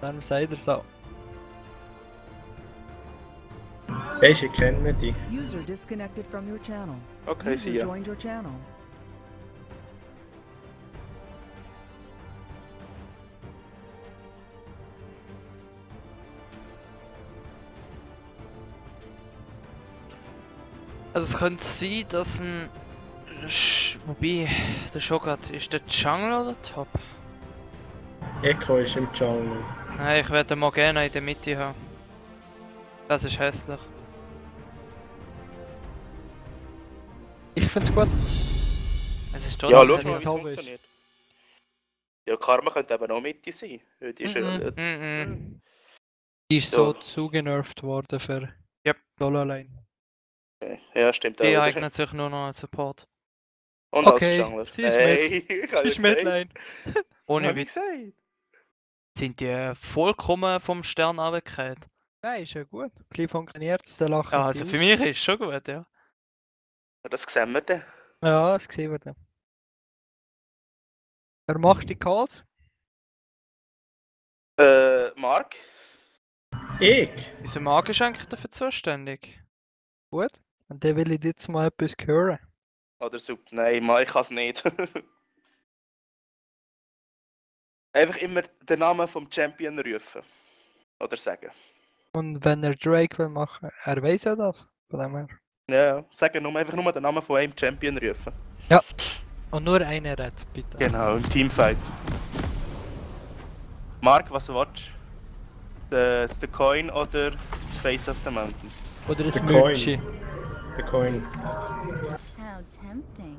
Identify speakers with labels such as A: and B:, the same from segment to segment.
A: Dann sagt er so.
B: Weisst, ich kenne die.
C: User disconnected from your channel.
D: Okay,
C: User
D: see ya.
C: joined your channel.
A: Also es könnte sein, dass ein... Wobei, der Shogat, ist der Jungle oder Top?
B: Echo ist im Jungle.
A: Nein, ich werde mal gerne in der Mitte haben. Das ist hässlich. Ich find's gut. Es ist
D: Ja,
A: total
D: schau
A: dass
D: mal,
A: es
D: wie es
A: top ist.
D: funktioniert. Ja, Karma könnte eben auch Mitte sein. Weil die ist ja...
A: Die ist so
D: Ja.
A: zugenervt worden für Solo-Lane.
D: Ja, stimmt auch
A: Die
D: wieder.
A: eignet sich nur noch als Support.
D: Und
A: Okay,
D: als Jungler.
A: sie ist
D: Hey, ich hab
A: Ist
D: ja gesagt.
A: Midlane. Ohne
D: Hab ich
A: Witz.
D: gesagt.
A: Sind die vollkommen vom Stern runtergefallen? Nein, ist ja gut. Ein bisschen funktioniert es, der lacht. Ja, also für mich ist es schon gut, ja.
D: Das sehen wir dann.
A: Ja, das sehen wir dann. Wer macht die Calls?
D: Mark?
B: Ich?
A: Unser Marc ist eigentlich dafür zuständig. Gut. Und dann will ich jetzt mal etwas hören.
D: Oder Sub? Nein, Mann, ich kann es nicht. Einfach immer den Namen vom Champion rufen. Oder sagen.
A: Und wenn er Drake will machen, er weiß ja das. Von dem her.
D: Ja, sagen einfach nur den Namen von einem Champion rufen.
A: Ja. Und nur einer redet, bitte.
D: Genau, im Teamfight. Mark, was willst du? The Coin oder das Face of the Mountain?
A: Oder ein
B: Der
A: Münchi.
B: Der Coin.
E: How tempting.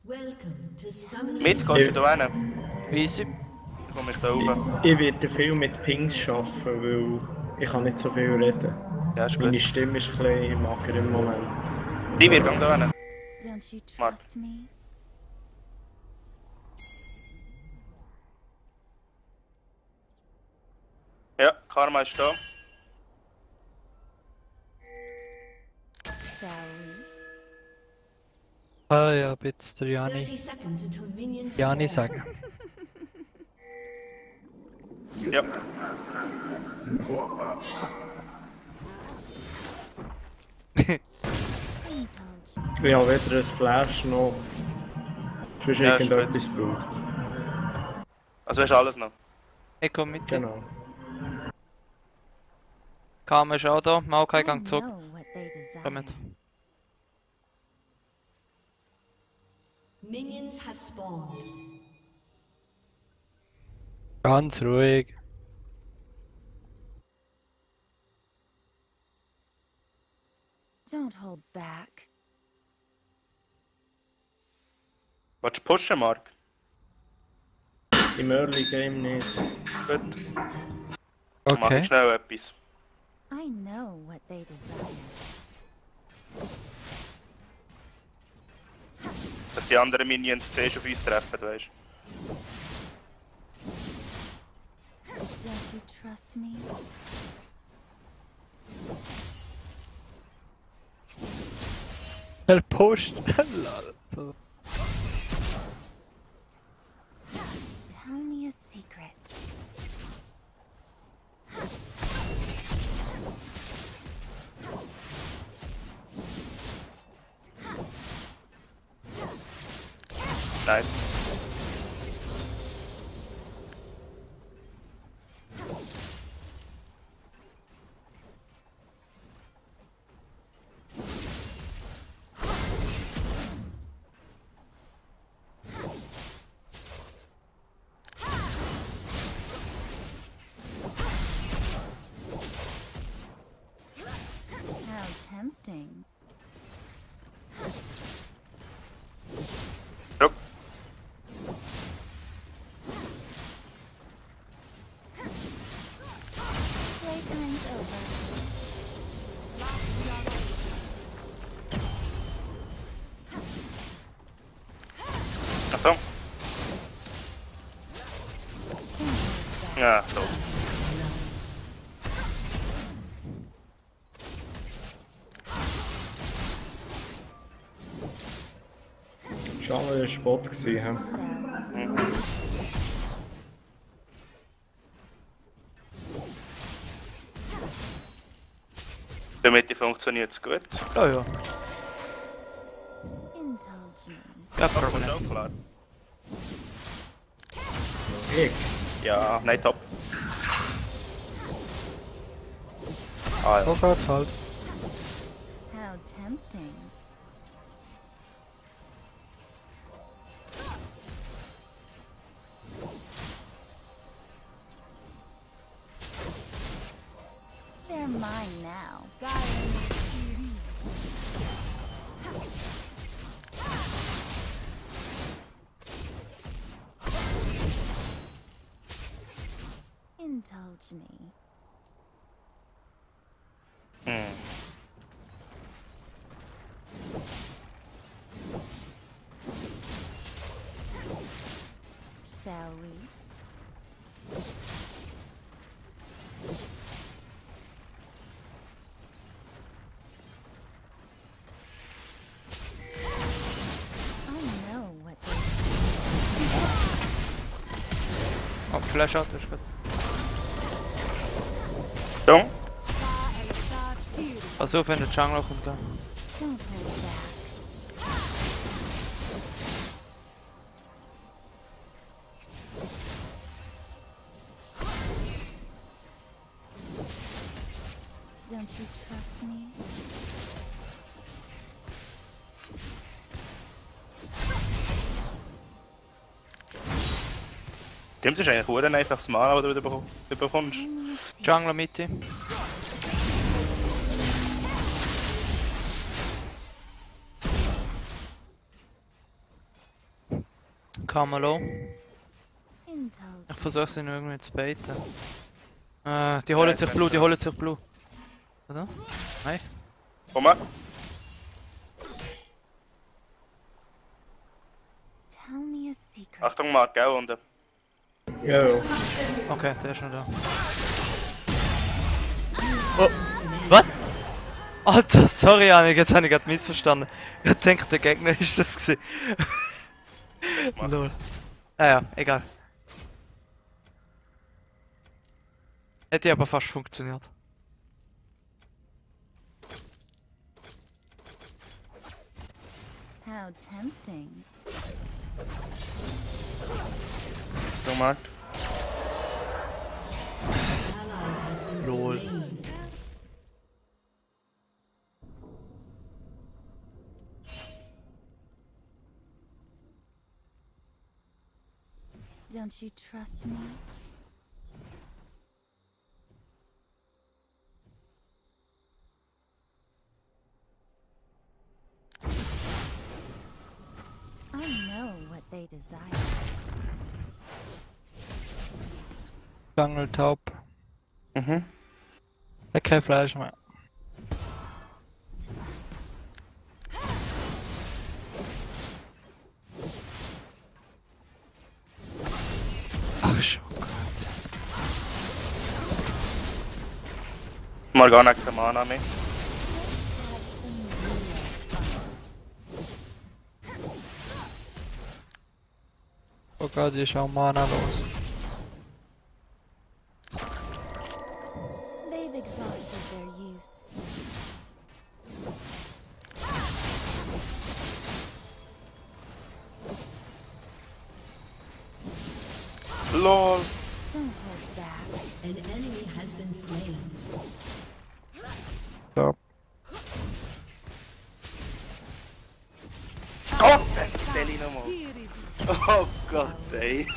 F: Welcome to Summoning.
D: Mit, gehst du da hin?
A: Easy.
D: Dann komme ich da oben.
B: Ich werde viel mit Pings arbeiten, weil ich kann nicht so viel reden.
D: Ja, ist
B: Meine
D: gut.
B: Stimme ist ein bisschen mager im Moment.
D: Ich werde da hin.
E: Don't you
D: Mark.
E: trust me?
D: Ja, Karma ist da.
E: Shall we?
A: Ah ja, bitte der
F: 30
A: Jani.
F: seconds until minions
A: Jani
F: spawn.
A: sagen.
D: Ja.
E: Indulge.
B: Ich habe weder ein Flash noch sonst
D: Ja, ist
B: irgendetwas gebraucht.
D: Also hast du alles noch.
A: Ich komme mit dir.
B: Genau.
A: Karma ist auch da. Maokai
E: I
A: Gang zurück.
E: know what they desire.
A: Kommt.
F: Minions have spawned.
A: Ganz ruhig.
E: Don't hold back.
D: Willst du pushen, Mark?
B: Im Early Game nicht.
D: Gut. Mach
A: Okay.
D: ich schnell etwas.
E: I know what they desire.
D: Dass die anderen Minions zuerst auf uns treffen, weißt
E: Don't you trust me?
A: Er pusht. Lol. So.
E: Tell me a secret.
D: Nice.
E: How tempting.
D: Ruck.
E: Playtime's over.
D: Achtung.
E: Don't hold back.
D: Ja, tot.
B: Jungle ein Spot gewesen. Hä?
D: Die Mitte funktioniert es gut.
A: Ja, ja.
E: Indulge me.
A: Ja,
D: Kommt
A: Problem.
D: auch klar.
B: Ich?
D: Ja, nein, top. Ah ja.
A: So geht's halt.
E: How tempting. They're mine now. Indulge me.
D: Hm.
E: Shall we? I know what they
A: Oh, Flash out, ist gut.
D: Dumm.
A: Pass auf, wenn der Jungle kommt da.
E: don't hold back. Don't you trust me?
D: Stimmt, das ist eigentlich ein einfaches Mal, das du bekommst.
A: Jungle Mitte. Kamelo.
E: Indulge.
A: Ich versuche sie noch irgendwie zu baiten. Die holen sich Blue, die holen sich Blue. Oder? Nein?
D: Komm mal.
E: Tell me a secret.
D: Achtung, Mark, gell? Und
B: Ja.
A: Okay, der ist schon da. Oh, was? Alter, sorry Janik, jetzt habe ich gerade missverstanden. Ich denke, der Gegner ist das gewesen. Lol. Ja, egal. Hätte aber fast funktioniert.
E: How tempting.
D: Achtung, Mark.
A: Lol.
E: Don't you trust me? I know what they desire.
A: Jungle taub.
D: Mhm.
A: Kein Fleisch mehr. Ach schon Gott.
D: Morgana keine Mana mehr.
A: Oh Gott, die ist auch Mana los.
E: They've exhausted their use.
D: LOL.
E: Don't hold back.
F: An enemy has been slain.
A: So.
D: Gott, stell ihn nochmal. Oh Gott, ey.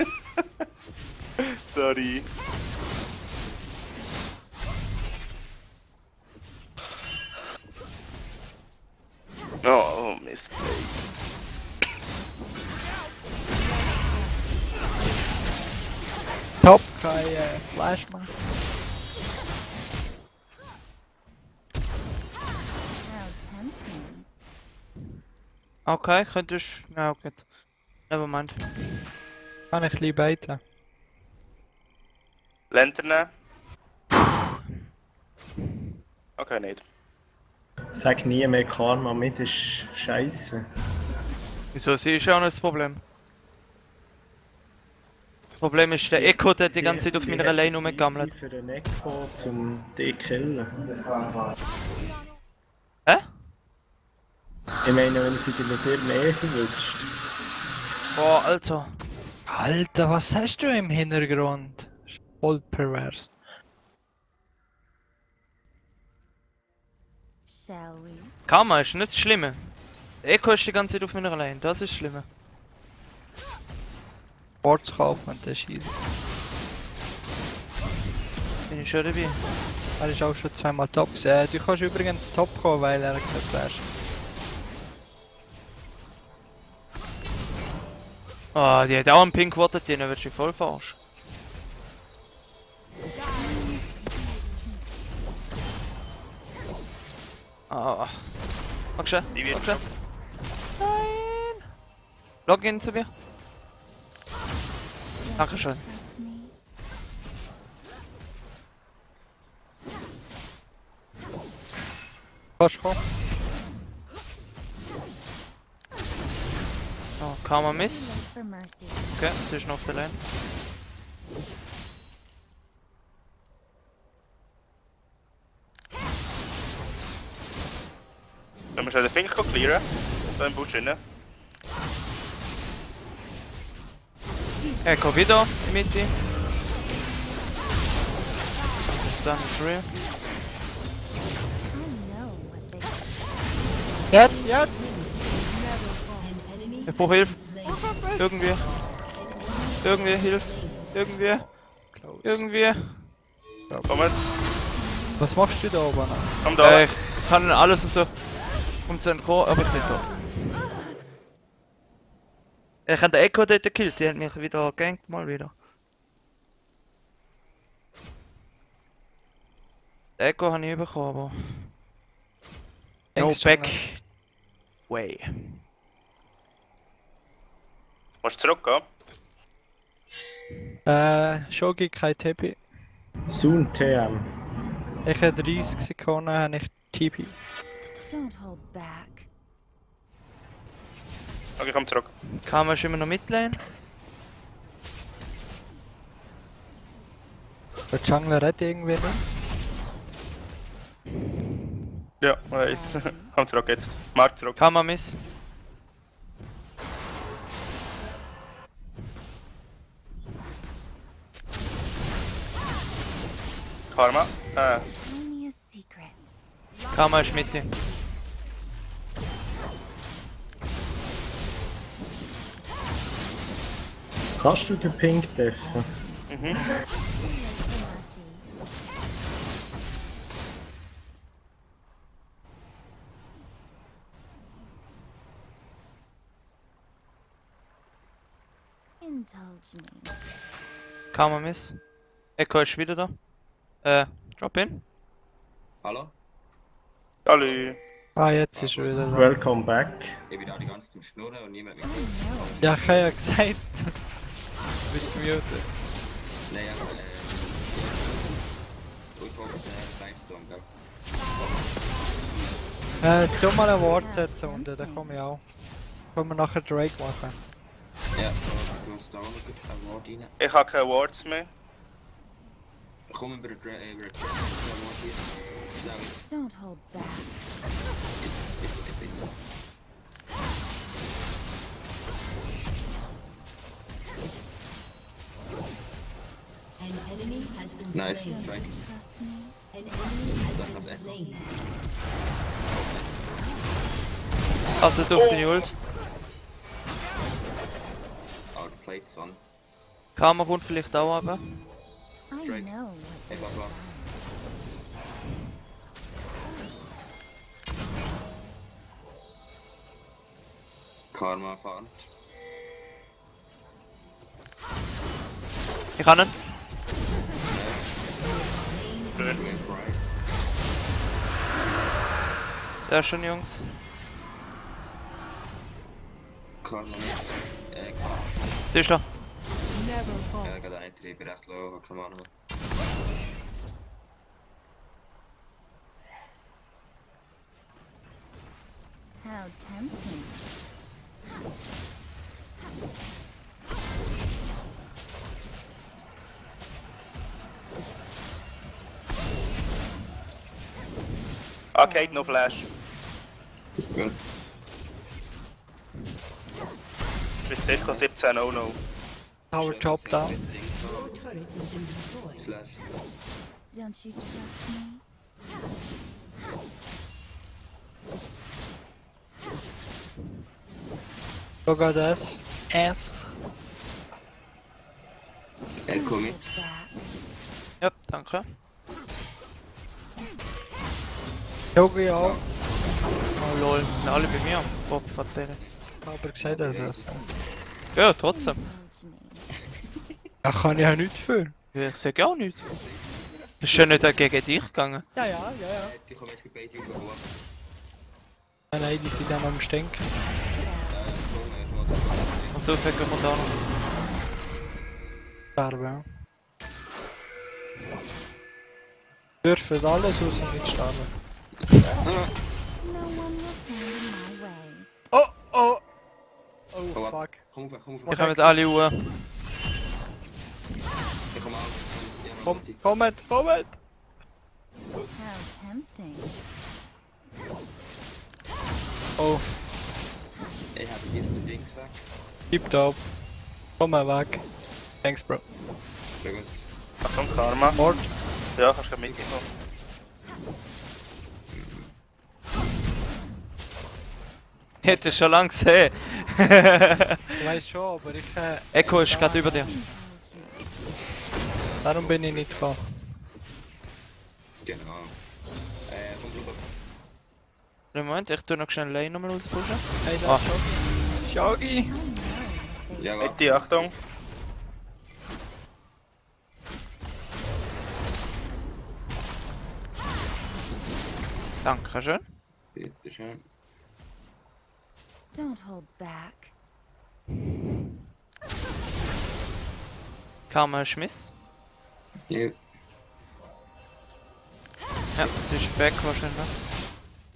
D: Sorry. Oh, missplayed.
A: Top, kein Fleisch mehr.
E: How tempting.
A: Okay, könntest. Ja, okay. Nevermind. Kann ich lieber baiten.
D: Lanterne. Okay, nicht.
B: Sag nie mehr Karma mit, ist scheiße.
A: Wieso? Sie ist ja auch nicht das Problem. Das Problem ist, der Echo, der die ganze Zeit auf meiner Lane rumgegammelt.
B: Für den Echo zum D-Killen.
A: Hä?
B: Ich meine, wenn sie dich mit ihrem E verwünscht.
A: Boah, Alter.
G: Alter, was hast du im Hintergrund? Voll pervers.
E: Shall we?
A: Karma ist nicht das Schlimme. Der Echo ist die ganze Zeit auf meiner Lane, das ist das Schlimme.
G: Boards kaufen und dann schießen.
A: Bin ich schon dabei.
G: Er ist auch schon zweimal top. Du kannst übrigens top kommen, weil er gesagt hat.
A: Ah, die hat auch einen Pink gewartet, die wird sich voll verarschen. Ah. Mach schon.
D: Die wird
A: Mach schon. Nein. Login zu mir. Danke schon.
E: Trust me.
G: Kannst du kommen?
A: Oh, Karma Miss.
E: Wait for mercy.
A: Okay, sie ist noch auf der Lane.
D: Können wir schon den Fink clearen? Da im Busch rein.
A: Echo wieder in die Mitte. Stun is real.
E: I know what they
G: Jetzt!
F: An enemy
A: Ich brauche Hilfe.
F: slain.
A: Irgendwie. Irgendwie, Hilfe. Irgendwie. Irgendwie.
D: Kommt,
G: Was machst du da oben?
D: komm da.
A: Ich kann alles so um zu entkommen, aber ich bin tot. Ich habe den Echo dort gekillt, die hat mich wieder gegankt, mal wieder. Den Echo habe ich bekommen, aber... No
G: Thanks,
A: back way.
D: Musst du zurückgehen?
G: Shogi kein TP.
B: Soon TM.
G: Ich habe 30 Sekunden, habe ich TP.
E: don't hold back.
D: Okay, komm zurück.
A: Karma ist immer noch Midlane.
G: Der Jungler hat irgendwie nicht.
D: Ja, nice. Komm zurück jetzt. Mark zurück.
A: Karma Miss.
D: Karma.
E: Tell me a secret.
A: Karma ist Mitte.
B: Kannst du den Pink deffen?
D: Mhm.
E: Wait for mercy. Indulge me.
A: Karma Miss. Echo ist wieder da. Drop in.
H: Hallo?
D: Hallo.
G: Ah, jetzt ist er wieder da.
B: Welcome back.
H: Ich bin da die ganze Zeit am Schnurren und niemand
E: I
H: mich
E: know.
G: Ja, ich habe ja gesagt. Du bist gemutet.
H: Nein, aber ich wollte Sidestorm, gell?
G: Tu mal ein Wort setzen unten, dann komme ich auch. Können wir nachher Drake machen.
H: Ja, du hast da auch noch ein Wort rein.
D: Ich habe keine Words mehr.
H: Komm über den Drake, über den Wort hier. Schnell, jetzt,
E: Don't hold back.
H: jetzt.
F: An enemy has been
H: Nice,
F: slain.
H: Drake.
E: Trust me.
F: An enemy has been slain.
A: Also durch seine Ult.
H: Outplayed, son.
A: Karma kommt vielleicht auch runter.
E: I
H: Drake.
E: know what
H: Hey,
E: they
H: Papa. Karma fahren.
A: Ich kann ihn.
H: Win Price.
A: Der ist schon, Jungs.
H: Karma miss.
A: Der ist da.
H: Gerade ein Trieb recht low, keine Ahnung.
E: How tempting.
D: Arcade, no flash.
H: Ist gut.
D: Das ist circa 17 no.
G: Tower top down.
F: Your turret has been destroyed.
H: Flash.
E: Don't you trust me?
G: Sogar das. Ass.
H: Echo mit.
E: Back.
A: Ja, danke.
G: Yogi auch.
A: Oh lol, die sind alle bei mir am Kopf von denen.
G: Aber gesagt, dass es.
A: Ja, trotzdem.
E: Indulge me.
G: Da kann ich ja nichts für.
A: Ja, ich sag auch nichts. Das ist schon nicht gegen dich gegangen.
G: Ja.
H: Die kommen jetzt beide hoch.
G: Nein, die sind dann am Stinken.
A: Und so viel gehen wir da noch.
G: Sterben, ja. Dürfen alles außer nicht sterben.
E: No one will stand in my way.
G: Oh, oh! Oh,
H: Oh,
G: fuck.
H: Komm auf, komm auf.
A: Wir kommen alle Uhr.
H: Ich komm auch.
G: Kommt!
E: How tempting.
G: Oh,
H: Ich habe hier den Dings weg.
G: tipptopp. Komm mal weg. Thanks, Bro.
H: Sehr gut.
D: Achtung, Karma.
G: Mord.
D: Ja, kannst du mitnehmen.
A: Hätte schon lange gesehen.
G: Ich weiß schon, aber ich.
A: Echo ist gerade über dir.
E: Indulge me.
G: Darum bin ich nicht gekommen.
H: Genau. Komm drüber.
A: Moment, ich tu noch schnell Lane nochmal rauspushen.
G: Hey,
A: Ah.
G: da ist Shogi.
H: Ja, warte.
D: Mitte, Achtung.
A: Dankeschön.
H: Bitte schön.
E: Don't hold back.
A: Karma Schmiss.
H: Ja.
A: Ja, das ist back wahrscheinlich.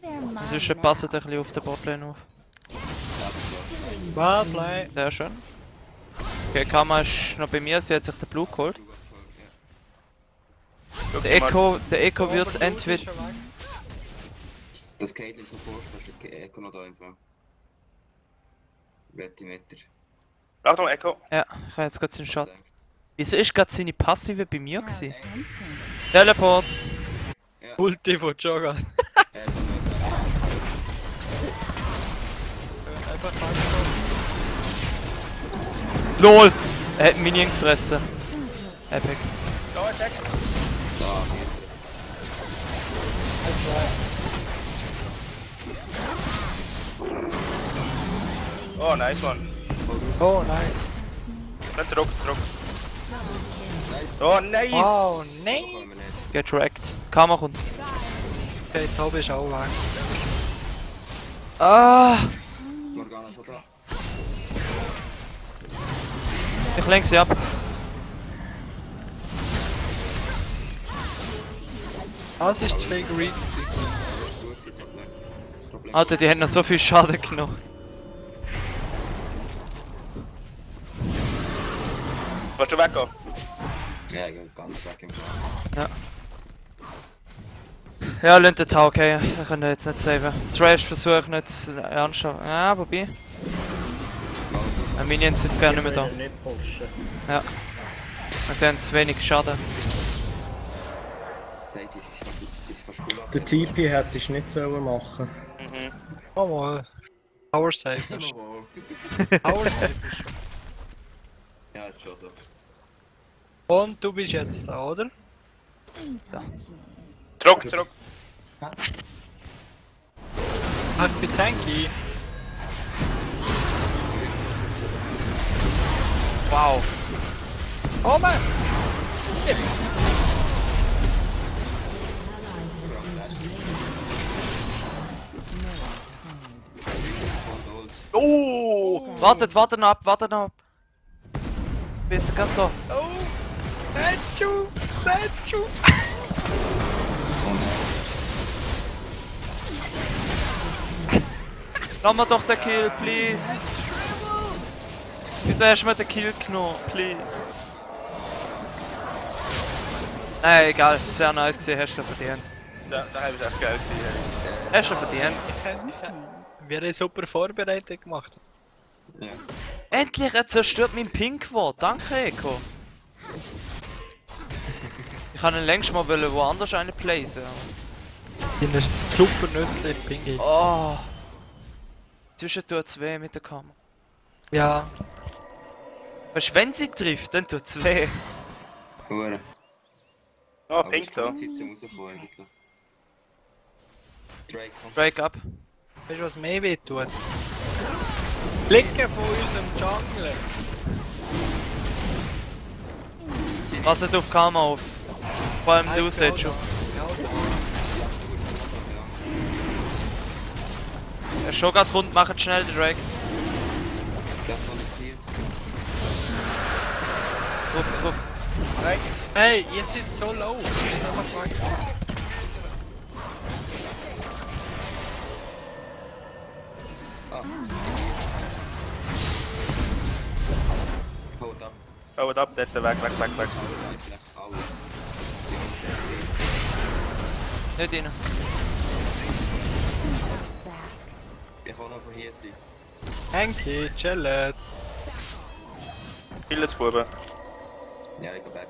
E: They're mine
A: Inzwischen passt ein bisschen auf der Botlane auf.
G: Well play.
A: Sehr schön. Okay, Karma ist noch bei mir, sie hat sich den Blue geholt.
D: Schau
A: Der
D: mal.
A: Echo wird entweder...
H: Das Caitlyn zum Vorsprung, der Echo noch da einfach. Wette Meter.
D: Achtung, Echo.
A: Ja, ich habe jetzt gerade seinen Shot. Wieso ist gerade seine Passive bei mir
E: How
A: gewesen?
E: tempting.
A: Teleport!
G: Ulti von Joga.
H: So muss
G: Einfach angeschaut.
A: LOL! Er hat Minion gefressen. Epic.
D: Da, check.
H: da,
D: Oh, nice one.
G: Oh, nice.
D: Dann zurück, zurück. Oh, nice!
G: Oh,
H: so
G: nein!
H: kommen wir nicht.
A: Get wrecked. Karma kommt.
G: Okay, Tobi ist auch weg.
A: Ah!
H: Morgana schon da.
A: Ich lenke sie ab.
G: Das ist die Figurine.
H: Gut, sie hat nicht. Problem.
A: Alter, die haben noch so viel Schaden genommen.
D: Willst du weggehen?
H: Ja, ich bin ganz weg im Plan.
A: Ja, lasst den Tau, okay. Wir können jetzt nicht saven. Thrash versucht nicht ernsthaft. Ja, wobei. Minions sind gar nicht mehr da.
B: Nicht pushen.
A: Ja. Also haben sie wenig Schaden.
H: Seid ihr, das ist fast cool.
B: Der TP hättest du nicht sollen machen.
D: Mhm.
G: Oh mal. Power Save ist. Power Save ist schon.
H: Ja, ist schon so.
G: Und du bist jetzt da, oder?
E: Indulge me.
D: Zurück, zurück.
G: Ach, ich bin tanky.
A: Wow.
G: Oh man!
A: Oh! Wartet noch ab, wartet noch ab. Ich bin jetzt ganz da.
G: Oh! Statue! Statue!
A: Lass mir doch den Kill, please. Wieso hast du mir den Kill genommen? Please. Nein, egal. Sehr nice gesehen, hast du verdient.
D: Da habe ich echt geil gesehen.
A: Hast du verdient.
G: Wir haben super Vorbereitung gemacht.
H: Ja.
A: Endlich, er zerstört mein Pinkwort. Danke, Eko. Ich kann ihn längst mal woanders einen placen.
G: Die ist super nützlich, Pingi.
A: Oh. Zwischen tut 2 mit der Kamera.
G: Ja.
A: Weißt du, wenn sie trifft, dann tut 2.
H: Hure.
D: Oh, Pink da.
H: Zeit zum rausfahren eigentlich. Drake, komm.
A: Break up.
G: Weißt du, was mehr weh tut? Klicken von unserem Jungler.
A: Passet auf Karma auf. Vor allem du setzt schon. Der Shogat rund, macht schnell den Drake.
H: Das war nicht viel.
A: Zurück.
G: Hey, ihr seid so low.
H: Hold up.
D: Hold up, dort, weg.
A: Nicht rein.
H: Ich kann over hier sein.
G: Hanky, chillet.
D: Kill jetzt, Buben.
H: Ja, ich geh back.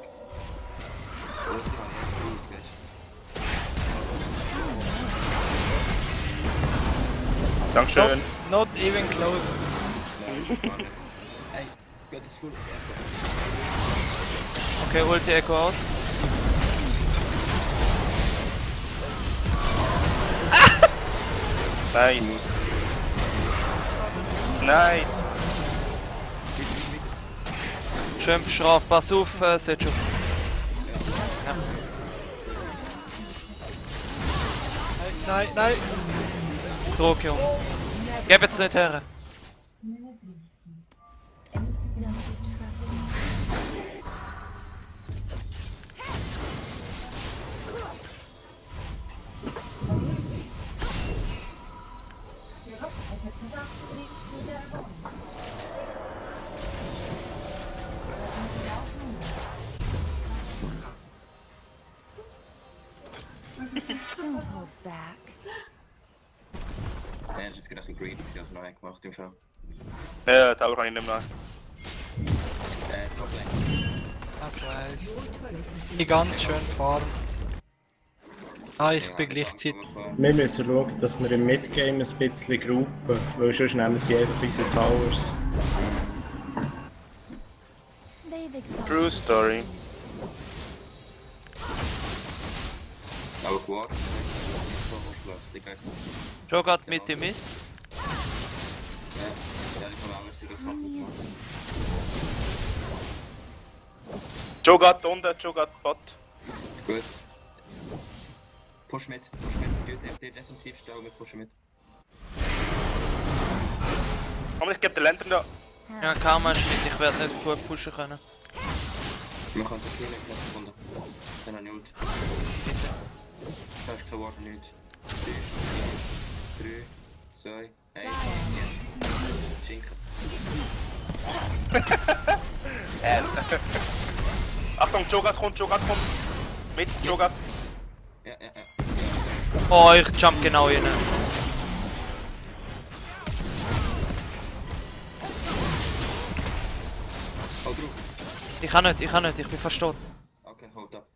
H: Ulti habe ich echt raus, weißt
D: Dankeschön.
G: Not even close.
H: du? Nein, Ey, Gott ist full of Echo.
A: Okay, holt die Echo aus.
D: Nice. Nice.
A: Schön bestraft, pass auf, Setcho. Ja.
G: Nein.
A: Druck, Jungs. Gib jetzt nicht her.
E: Don't hold back.
H: Der ist jetzt gerade ein greedy, als wir noch gemacht im Fall.
D: Ja, Tower kann ich nicht mehr.
H: Top Lane.
G: Abscheiß. Die ganz schön fahren. Ah, ich bin gleichzeitig.
B: Wir müssen schauen, dass wir im Midgame ein bisschen gruppen, weil sonst nehmen sie einfach unsere Towers.
E: They've exhausted.
D: True story.
H: Aber Quad. So schlecht, Digga.
A: Shogat mit dem Miss.
H: Ja, ich kann alles sogar machen.
D: Jogat unten, Jogat Bot.
H: Gut. Push mit. Der defensiv stehen, wir pushen mit.
D: Komm, ich geb den Lantern da.
A: Ja, Karma ist mit, ich werde nicht gut pushen können.
H: Wir können den Killing gleich gefunden. Dann habe ich Ult. Das ist kein Wort nicht. 3, 2, 1, jetzt. Schinken.
D: Achtung, Jogat kommt. Mit Jogat.
H: Ja.
A: Oh, ich jump genau rein.
H: Hau drauf.
A: Ich kann nicht, ich bin fast tot.
H: Okay, hold up.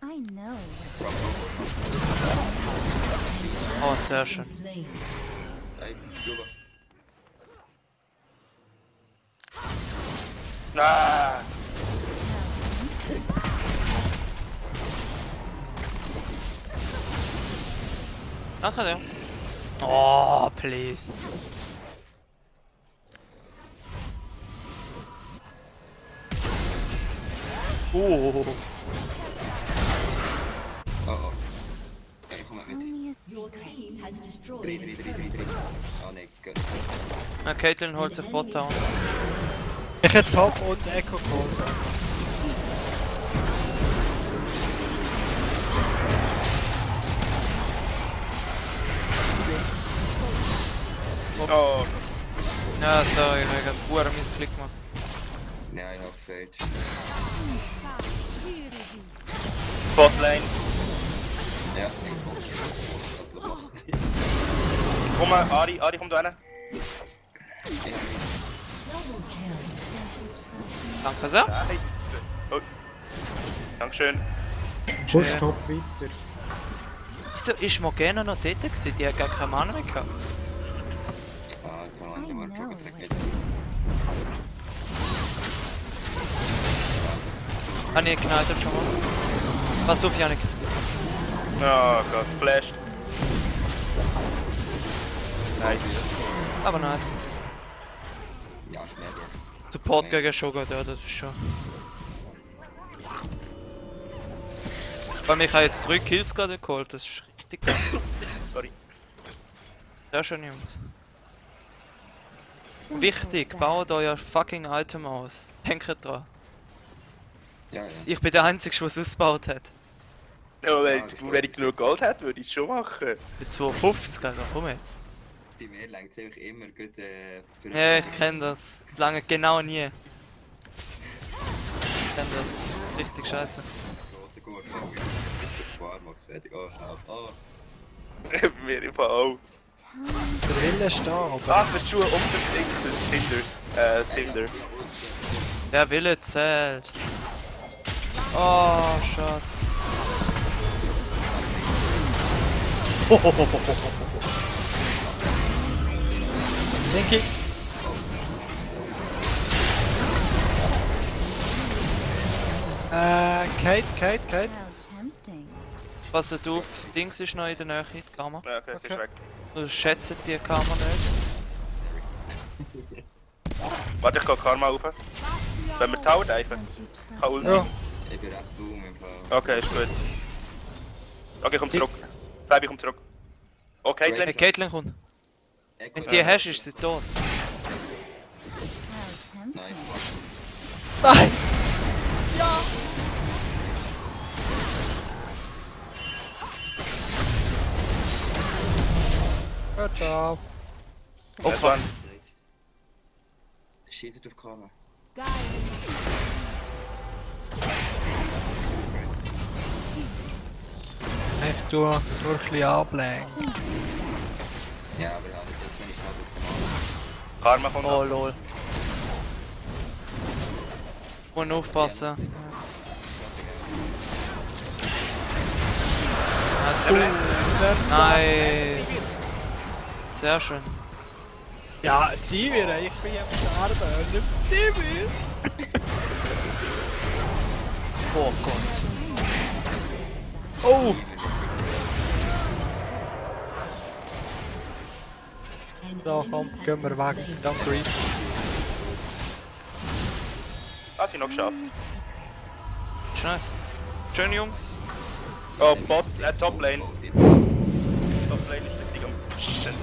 E: I know.
A: Oh, sehr schön.
F: Slain.
H: Ey, drüber.
D: Ah.
A: Danke dir. Oh, please. Oh.
H: Oh. Ja, ich komme mit.
E: Only a
F: Your
E: secret.
F: team has destroyed.
H: 3. Oh ne, gut.
A: Na, Caitlyn holt sich Bot down.
G: Ich hätte Top und Echo geholt.
D: Oh.
A: Ja, sorry, ich habe gerade pure Missklick gemacht.
H: Ja, ich hab gefällt.
D: Botlane.
H: Ja, ich hab gefällt. Was macht die?
D: Komm, Ari komm da rein.
H: Ich hab nicht.
A: Danke sehr.
D: Nice. Oh. Dankeschön.
B: Push top weiter.
A: Wieso ist Morgana noch dort gewesen? Die hat gar keinen Mann mehr gehabt.
H: Ah, da waren die mal schon gedrückt.
A: Ah ne, knallt schon mal. Pass auf, Janik.
D: Oh Gott, flasht. Nice.
A: Aber nice.
H: Ja, schnell.
A: Support gegen Shogun, ja, das ist schon. Weil ich habe jetzt 3 Kills gerade geholt, das ist richtig geil.
D: Sorry.
A: Sehr schön, Jungs. Wichtig, baut euer fucking Item aus. Denkt dran.
H: Ja, ja.
A: Ich bin der Einzige, der es ausgebaut hat.
D: Ja, wenn ich genug Gold hätte, würde ich es schon machen.
A: Bei 250, also komm jetzt.
H: Bei mir längt es einfach immer gut für...
A: Ja, ich kenne das. Lange genau nie. Ich kenne das. Richtig scheiße.
H: Große Gurt. Zwei Max fertig. Oh, schau.
D: Mir im Fall auch.
G: Der Wille ist da, aber...
D: Ah, für die Schuhe unbedingt Cinder.
A: Der Wille zählt. Oh, schade.
G: Linky. Kate.
E: How tempting.
A: Was du auf Dings ist noch in der Nähe, die Kammer.
D: Ja, okay, sie ist weg.
A: Du schätzt die Kammer nicht.
D: Warte, ich gehe Karma rauf. Wenn wir Tower diven? Kann
G: Ja.
H: Ich bin recht boom im Fall.
D: Okay, ist gut. Okay, komm zurück. Fabi, komm zurück. Oh, Caitlyn.
A: Hey, Caitlyn kommt. Wenn du die hast, ist sie tot.
E: How tempting.
H: Nice.
G: Nein! Ja! Good job.
D: Das war
H: Schießt auf Kamera.
G: Ich tue ein bisschen ablenken.
H: Ja, aber ich habe jetzt wenn ich Schaden auf
D: Karma kommt.
A: Oh lol. Muss aufpassen. Nice. Sehr schön.
G: Ja, sie wieder. Ich bin am Sterben und nicht sie will.
A: Oh Gott.
G: Oh! So, komm, gehen wir weg. Dann Creep.
D: Ah, sie noch geschafft.
A: Ist nice. Schön, Jungs.
D: Oh, Bot, Top Lane. Top Lane ist richtig am Shit.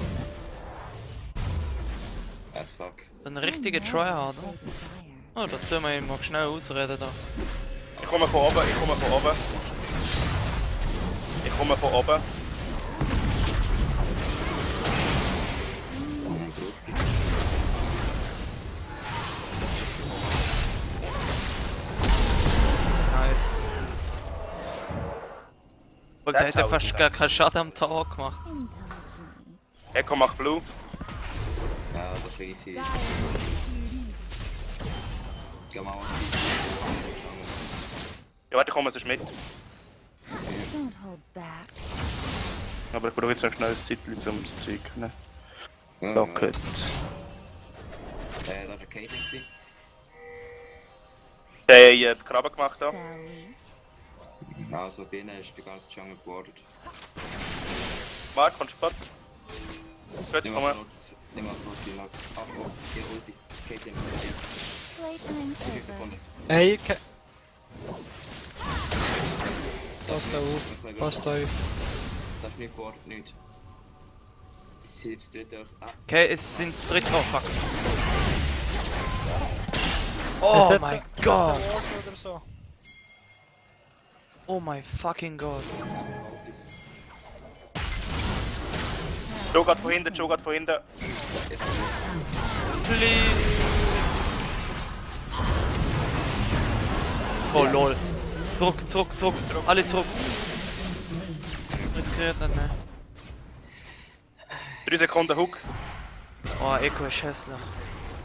H: As fuck.
A: Ein richtiger Tryhard. Oh, das tun wir ihm mal schnell ausreden da.
D: Ich komme von oben.
A: Nice. Und der hat ja fast gar keinen Schaden am Tower gemacht.
E: Indulge me.
D: Echo macht Blue.
H: Ja, das ist easy. Geh mal
D: Ja, warte, ich komme sonst mit.
E: Don't hold back.
D: Aber ich brauche jetzt noch schnell ein Zeitchen um das Zeug. Ne?
H: Ja,
D: Rocket.
H: Da ist der Caitlyn.
D: Der hat die Krabbe gemacht da.
E: Sally.
H: Also, bei ihnen ist die ganze Jungle gebordet.
D: Mark, kommst du Spot? Gut,
H: Nimm
D: komm
H: mal
D: mal.
H: kurz die Lag. Ah, oh, die Ulti. Caitlyn.
E: Playtime's
H: 5
E: over.
H: Sekunden.
G: Hey, Passt auf, passt auf.
H: Das ist nicht gebordet, nicht. Sie sind jetzt durch. Ah,
A: Okay, es sind dritt. Oh fuck.
G: Es
A: Oh
G: hat
A: mein
G: so-
A: Gott.
G: Oder so.
A: Oh mein fucking Gott.
D: Joe geht von hinten.
A: please. Oh lol. Zurück. Alle zurück. Riskiert nicht mehr.
D: 3 Sekunden Hook.
A: Oh, Echo ist hässlich.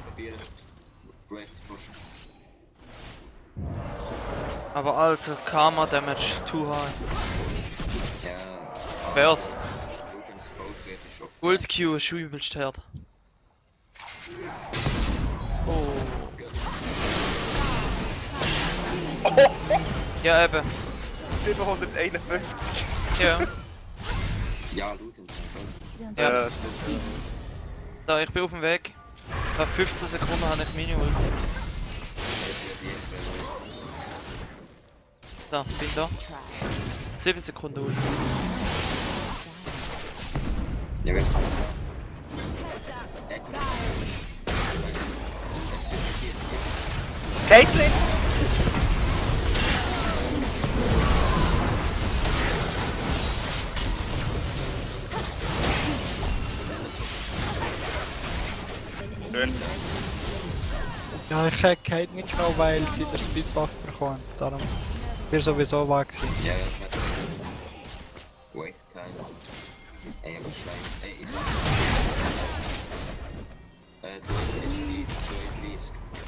H: Probieren. Break zu pushen.
A: Aber Alter, Karma Damage too high.
H: Ja.
A: First.
H: Wenn's gebaut wird, ist schon.
A: Ult Q ist übelst hart. Oh. Ja, eben.
D: 751.
A: Ja.
H: Ja, looten.
A: Ja. Da, ich bin auf dem Weg. Nach 15 Sekunden habe ich meine Ult. Da, bin da. 7 Sekunden Ult.
H: Ja, wer ist das?
D: Caitlyn! Schön.
G: Ja, ich hätte Kate nicht genommen, weil sie den Speedbuff bekommen. Darum wir sowieso weg sind.
H: Ja, ja, ich hätte das. Waste time. Ey, aber schlecht. Ey, ich sag.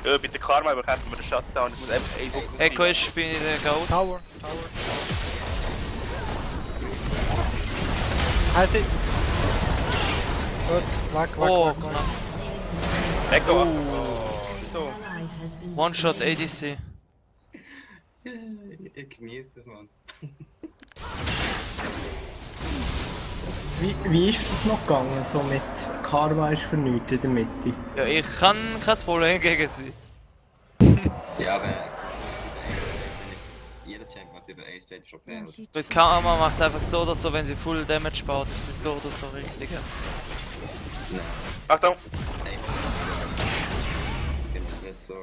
H: Du,
D: Ja, bitte Karma, bekämpfen wir den Shutdown. Ich muss einfach ein Hook.
A: Echo ist bei der Ghost.
G: Tower. Also. Gut, weg.
A: Oh,
D: Echo! So.
F: Ally has been
A: One-Shot ADC.
H: ich genieße es, Mann.
B: Wie ist es noch gegangen, so mit Karma ist vernünftig in der Mitte?
A: Ja, ich kann kein Problem gegen sie.
H: Ja, aber jeder Champ, was über A steht, ist schon fair.
A: Weil Karma macht einfach so oder so, wenn sie Full Damage baut, ist es oder so richtig.
H: Nein.
D: Achtung!
H: Ich finde es nicht so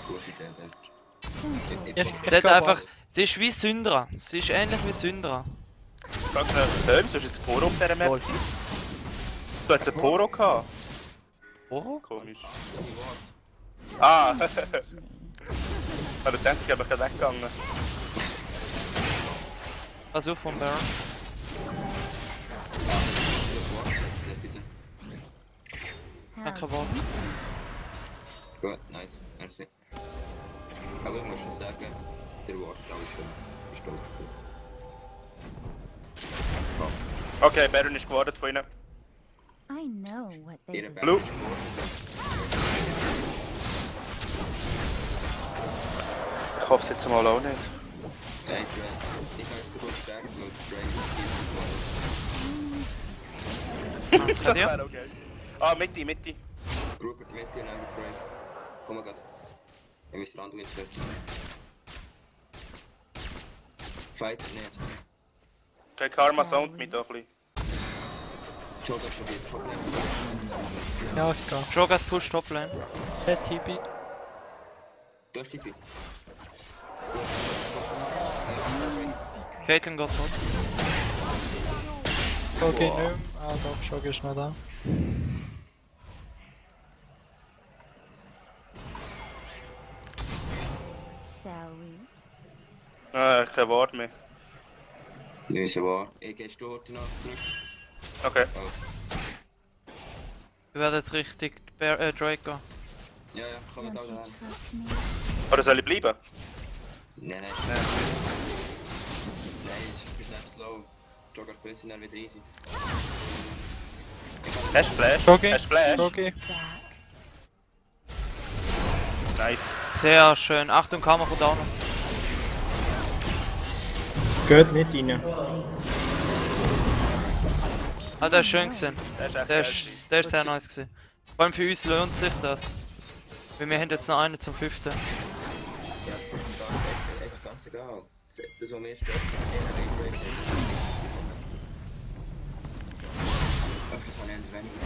H: gut wie der.
A: Sie hat einfach. Sie ist wie Syndra. Sie ist ähnlich wie Syndra.
D: Sag schnell, Helms, du hast jetzt Poro auf dieser Map. Du hattest einen Poro gehabt.
A: Poro?
D: Komisch. Ah! Ich denke, ich habe mich weggegangen.
A: Pass auf vom Baron. Danke, Wort.
H: Gut, nice, merci. Aber ich muss schon sagen, der Wort glaube ich schon stolz dafür.
D: Okay, Baron ist gewartet von ihnen.
E: I know what they
H: Ihre
E: deserve.
D: Blue. Ich hoffe es jetzt mal auch nicht.
H: Nein, ich habe jetzt gut gesagt, weil Drake
A: Danke dir.
D: wäre okay. Ah, Mitte.
H: Rupert mit dir, nein, Drake. Komm mal grad. Wir müssen Randuin setzen. Fight nicht.
D: Okay, Karma sound mit auch ein bisschen.
H: Joga probiert, Problem.
G: Ja, ich gehe.
A: Jogat push Toplane.
G: Der TP.
H: Du hast TP.
A: Caitlyn geht tot.
G: Schog geht nicht mehr. Ah doch, Schog ist noch da.
E: Shall we?
D: Kein Wort mehr.
H: Löse wahr. Gehst du heute noch zurück?
D: Okay.
H: Oh.
A: Wir werden jetzt richtig Drake gehen.
H: Ja, komm da
E: Don't you
H: rein.
E: trust me?
D: Oder soll ich bleiben?
H: Nein, ich bin nicht slow. Jogger Plus sind dann wieder easy.
D: Hast du Flash?
G: Jogi.
D: Hast du Flash?
G: Jogi.
E: Back.
D: Nice.
A: Sehr schön. Achtung, Karma kommt auch noch.
B: Geht nicht rein.
A: Ah, der ist schön gewesen.
D: Der ist echt
A: Der
D: geil.
A: ist sehr nice gewesen. Vor allem für uns lohnt sich das. Weil wir haben jetzt noch einen zum 5.
H: Ja, das ist echt ganz egal. Das, was mir stört, ist eher ein Break. Das habe ich weniger.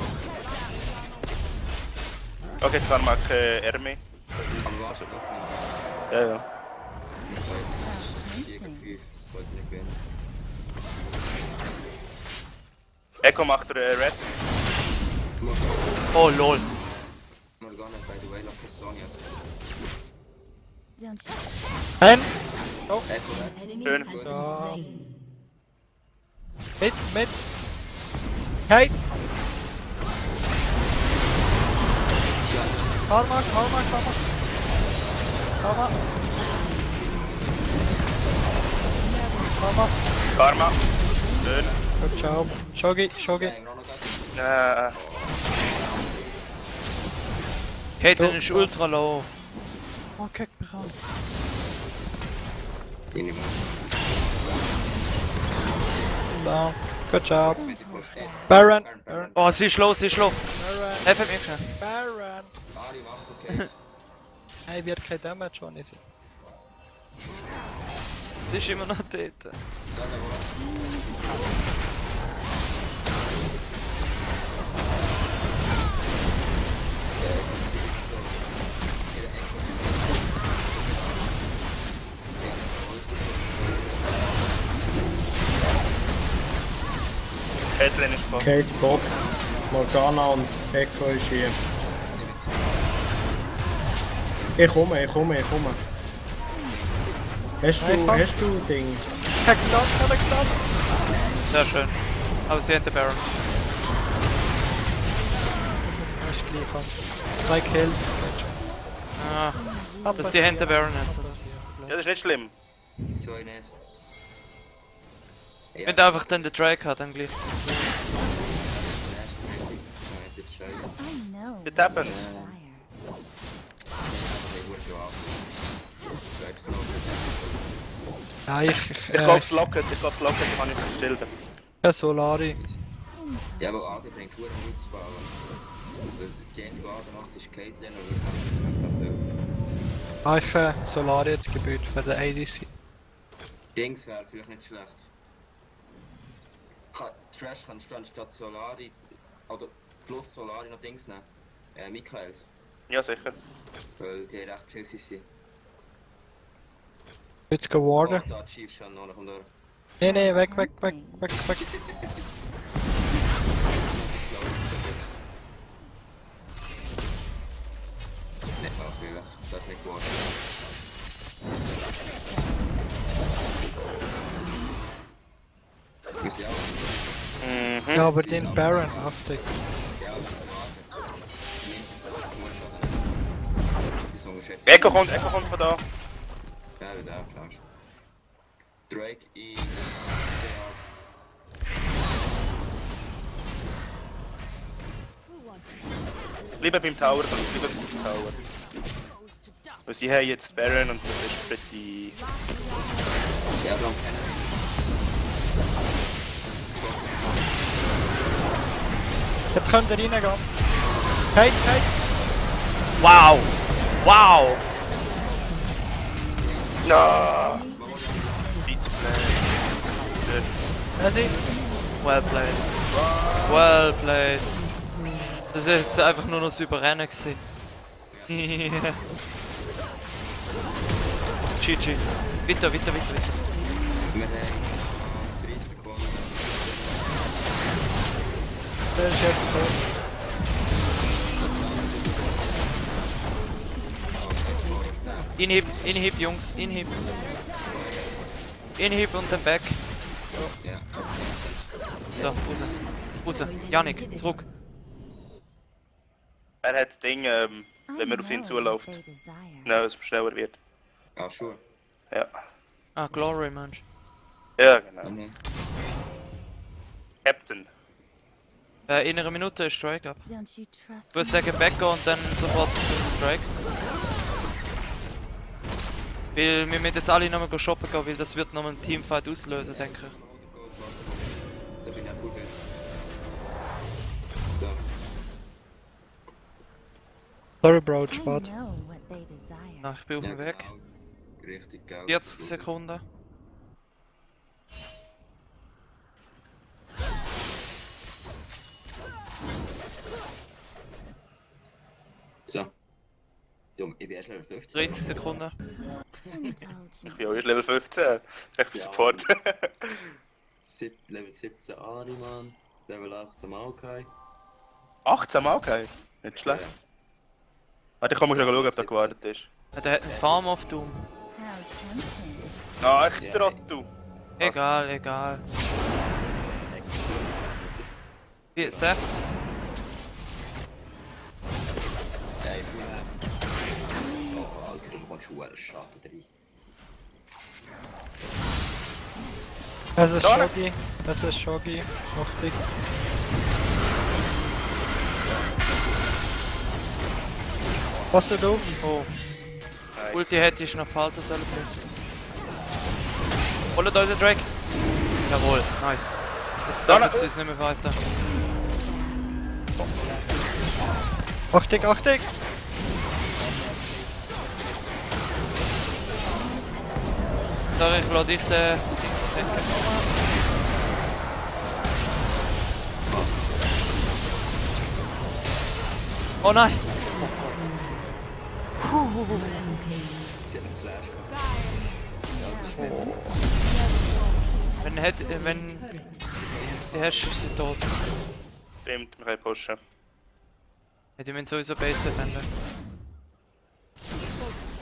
D: Okay, jetzt kann man Ermi.
H: Aber was auch nicht.
D: Ja.
H: Irgendwie wollte ich nicht gewinnen.
D: Echo macht Red.
A: Oh lol.
H: Sonias.
E: Don't you?
G: Ein!
H: Echo
F: Enemy
D: Schön.
F: has been
G: So.
F: slain.
G: Mit! Hey! Karma!
D: Karma. Schön.
G: Good job. Shogi!
A: Caitlyn ist ultra low. Oh, guck mich an.
G: Down. Good job. Baron!
A: Oh, sie ist low.
G: Baron!
A: Helfen mir schnell.
G: Baron! Hey, wird kein Damage schon ist.
A: Sie ist immer noch dort.
D: Caitlyn ist voll.
B: Kate Bot, Morgana und Echo ist hier. Ich komme. Hast du Ding?
G: Hexstun!
A: Sehr schön. Aber sie hat den Baron.
G: Das ist gleich an. 3 Kills.
A: Ah, dass die Hände Baron hat.
D: Ja, das ist nicht schlimm.
H: So nicht.
A: Wenn du einfach dann den Drake hat, dann gleich.
E: I know.
D: It happens.
G: Ja, ich
D: Ich glaub's locket, ich kann nicht verstellen.
G: Solari.
H: Ja, aber Adi bringt gut nichts zu bauen. Die einzige Art macht ist Caitlyn und das hat nicht
G: Ich Solari jetzt gebüht für den ADC.
H: Dings wäre vielleicht nicht schlecht. Trash kannst du anstatt Solari oder plus Solari noch Dings nehmen. Michaels.
D: Ja, sicher.
H: Weil die recht viel sind.
G: Jetzt geworden.
H: Oh, da Chief schon noch und da.
G: Nee, weg.
H: Nicht mal vielleicht, das ist nicht geworden. Muss ja auch.
G: Ja, aber den Baron haftig.
H: Ja, das unterschätzt.
D: Echo kommt von da.
H: Ja, wieder klar. Drake in
D: Lieber beim Tower. Weil sie haben jetzt Baron und das ist pretty...
H: Ja, dann kennen.
G: Jetzt könnt ihr reingehen. Hey!
A: Wow!
D: No! Display.
G: Easy.
A: Well played. Das ist jetzt einfach nur noch souverän gewesen. GG. Weiter.
H: Wir haben 30 Sekunden.
G: Der ist jetzt tot.
A: Inhib, Jungs, inhib. Inhib und dann back.
H: Ja.
A: Da, raus. Janik, zurück.
D: Er hat das Ding, wenn man auf ihn zuläuft, es schneller wird.
H: Ah, sure.
D: Ja.
A: Ah, Glory, Mensch.
D: Ja, genau.
H: Mhm.
D: Captain.
A: In einer Minute ist Strike ab.
E: Don't you trust
A: Ich würde sagen Backer und dann sofort Strike. Weil wir müssen jetzt alle nochmal shoppen gehen, weil das wird nochmal einen Teamfight auslösen, denke ich.
H: Da bin ich auch gut. So.
G: Sorry, Bro,
E: I
G: spät.
E: know what they desire.
A: Na, ich bin auf dem Weg.
H: Genau. Richtig geil.
A: 40 Sekunden.
H: So. Dumm, ich bin erst Level 15.
A: 30 Sekunden.
D: Ich bin auch erst Level 15. Ich bin Support.
H: Level 17 Ari, Mann. Level 18 Maokai.
D: 18 Mal, okay. Nicht schlecht. Warte, ich kann mal schauen, ob der gewartet ist.
A: Ja, der hat einen Farm auf Doom.
E: How tempting.
D: Ah, echt Trottel.
A: Egal, egal. 6.
H: Nein, oh, Alter, du kommst schon einen Schaden rein.
G: Das ist Shogi. Das ist Shogi. Richtig. Was ist du?
A: Oh.
D: Nice.
A: Ulti hätte ich noch behalten sollen. Holt euch den Drake. Jawohl, nice. Jetzt darf es uns nicht mehr weiter.
G: Achtung, Achtung!
A: Da ich lade dich den. Oh nein!
H: Sie hat einen Flash gehabt.
A: Wenn der Herrscher ist sie tot.
D: Stimmt, wir können pushen.
A: Hätte ich ihn sowieso besser finden.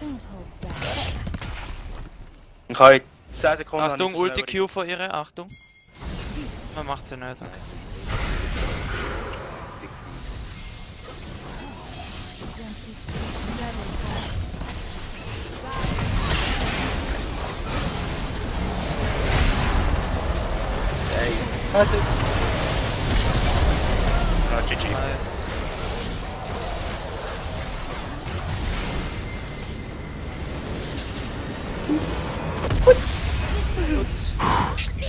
E: Don't hold back.
D: Ich habe in 10 Sekunden...
A: Achtung, Ulti Q von ihr, Achtung. Man macht sie nicht.
G: Also,
D: Ah, GG.
A: Nice.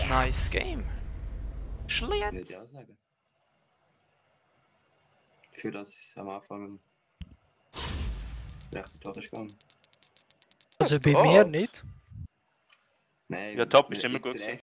A: Nice game.
H: Würde ich
A: Schlitz.
H: auch sagen. Für das am Anfang recht tot ist gegangen.
G: also bei
D: Oh.
G: mir nicht.
H: Nein,
D: Ja, top, ist
H: mir
D: immer
H: ist
D: gut
H: direkt